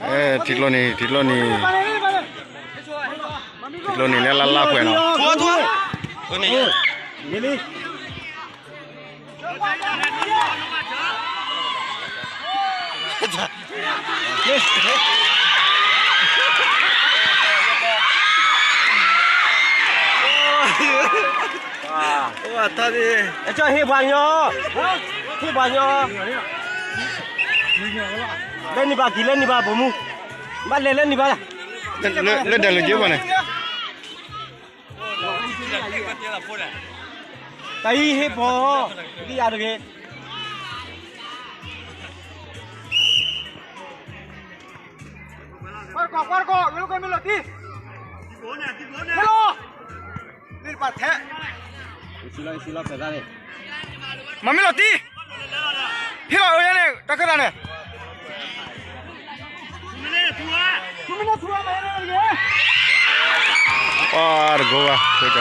ထံကျိနံၤ ထံကျိနံၤ ထံကျိနံၤလၢလၢပှဲၤနီၤ. ကၠီဟ့ၣ်ပှၤညီ, ဟ့ၣ်ပှၤညီ, လၢနံၤဘၣ်ကံၤလၢနံၤဘၣ်ပိာ်မူ, ဘၣ်လဲၤလၢနံၤဘၣ်, လၢဒၢးလၢကၠိပှၤန့ၣ်, တၢ်အံၤဟ့ၣ်ပှၤ, ဒ်အါတဂ့ၤ ကွၢ်တကီၢ် ကွၢ်တကီၢ် မ့ၢ်လီၤတံၢ်, မ့ၢ်လီၤ, မ့ၢ်တပာ်ထဲ, မၤမ့ၢ်လီၤတံၢ်, ဟ့ၣ်လီၤအၢယါန့ၣ် တၢ်ခၢၣ်သးန့ၣ်, ပှၤတကိးဘၣ်, အံၤ,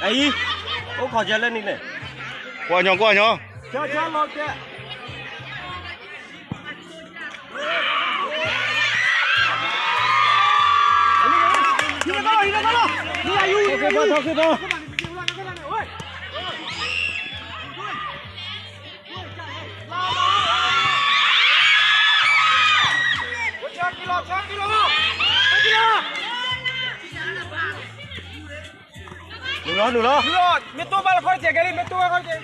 အိၣ်ခိးကဲလၢနံၤန့ၣ်, ကွၢ်ညီ ကွၢ်ညီ, ကဲ ကဲ လီၤကဲ နုာ်လီၤ နုာ်လီၤ မ့ၢ်တိၢ်ဘၣ်လၢခီတစဲးကဲလံ မ့ၢ်တိၢ်ဘၣ်ခီတစဲ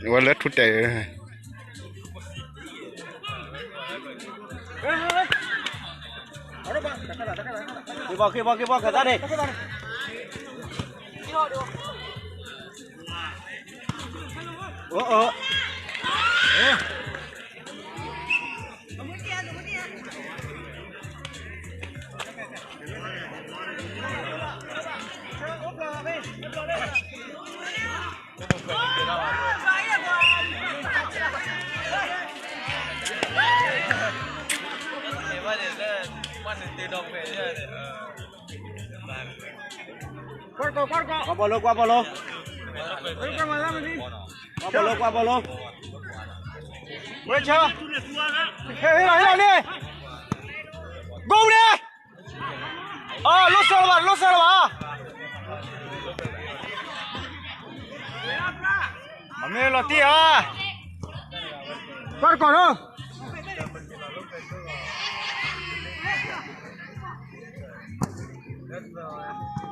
း ဝဲလၢထူတဲာ်, ဃ့ဘီ ဃ့ဘီ ဃ့ဘီ ခသးန့ၣ်, အိၣ် အိၣ် ကွၢ်ဘီလိ ကွၢ်ဘီလိ, ကွၢ်ဘီလိ ကွၢ်ဘီလိ, ဝဲဆၢ, ဟဲ ဟဲ ဟဲ န့ၣ်, ဂိၢ်န့ၣ်, အၢ လိၣ်စၢလၢၤဘၣ် လိၣ်စၢလၢၤဘၣ်, မ့ၢ်လီၤတံၢ်ဧါ, ကွၢ်တကီၢ်လီၤ.